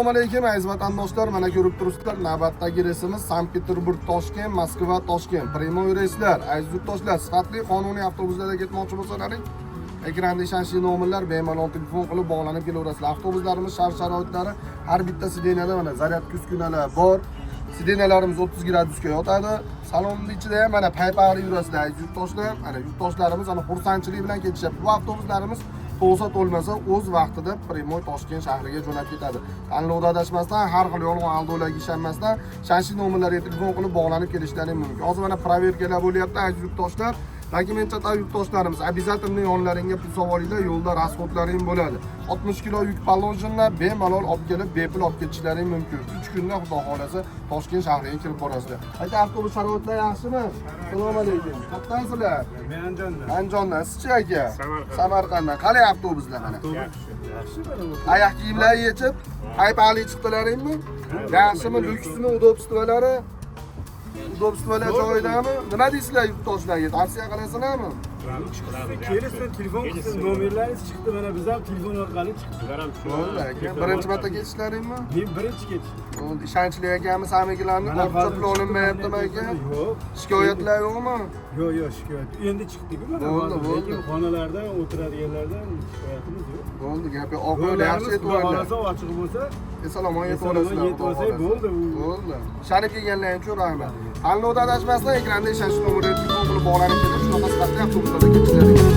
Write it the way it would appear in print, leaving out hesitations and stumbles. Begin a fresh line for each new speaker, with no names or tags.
Assalomu alaykum, aziz vatandoshlar. Mana ko'rib turibsizlar, navbatdagi reysimiz Sankt-Peterburg Toshkent, Moskva Toshkent. Прямой reyslar. Aziz yurtdoshlar, sifatli qonuniy avtobuslarda ketmoqchi bo'lsalaring, ekranda ishonchli nomerlar, bemalol telefon qilib bog'lanib kelaverasizlar. Avtobuslarimiz shart-sharoitlari: har bitta сиденье da mana zaryadka uskunalar bor. Сиденье larimiz 30 gradusga yotadi. Salonni ichida ham mana paypaqli yurasizlar, aziz yurtdoshlar. Mana yurtdoshlarimiz ana xursandchilik bilan ketishyapti. Bu avtobuslarimiz to'lsa to'lmasa o'z vaqtida прямой Toshkent shahriga jo'nab ketadi. Tanlovda adashmasdan, har xil yolg'on aldovlarga ishonmasdan, ishonchli nomerlarga telefon qilib bog'lanib kelishlari mumkin. Hozir mana проверка lar bo'lyapti, aziz yurtdoshlar. Dokument chata yurtdoshlarimiz, обязательно yonlaringga pul solib olinglar, yo'lda расход laring bo'ladi. 60 kilo yuk положено, bemalol olib kelib, bepul olib ketishlaring mumkin. 3 kunda, xudo xolasa, Toshkent shahriga kirib borasizlar. Aka, avtobus sharoitlari yaxshimi? Assalomu alaykum. Qayerdansizlar?
Men Andijondan.
Andijondan. Sizchi, aka?
Samarqand.
Samarqanddan. Qalay avtobuslar mana?
Yaxshi mana bu.
Oyoq kiyimlarni yechib, paypaqli chiqdilaringmi? Yaxshimi, lyuksmi, удобство lari? Удобство lar joyidami? Nima deysizlar yurtdoshlarga? Tavsiya qilasizlarmi?
Kelsin, telefon qilsin, nomerlaringiz chiqdi, mana biz ham telefon orqali chiqdik.
Bo'ldi, aka. Birinchi marta ketishlaringmi?
Men birinchi ketish.
Bo'ldi, ishonchli ekanmi samikilarni?
Mana
Ortiqcha
hozir
pul olinmayaptimi, aka?
Yo'q.
Shikoyatlar yo'qmi?
Yo'q, shikoyat. Endi chiqdik-ku mana
Bo'ldi,
hozir.
bo'ldi.
Lekin xonalarda o'tiradiganlardan shikoyatimiz yo'q.
Bo'ldi, gap yo'q. Oq yo'l yaxshi
Yo'llarimiz,
yetib
xudo
olinglar.
xohlasa, ochiq bo'lsa,
Eson omon yetib
eson omon
olasizlar.
yetib
Xudo
olsak
xohlasa.
bo'ldi.
Bo'ldi. Ishonib kelganlar uchun rahmat. Tanlovda adashmasdan, ekranda ishonchli nomerga telefon qilib bog'lanib kelib, shunaqa sifatli avtobuslarda ketishlaring.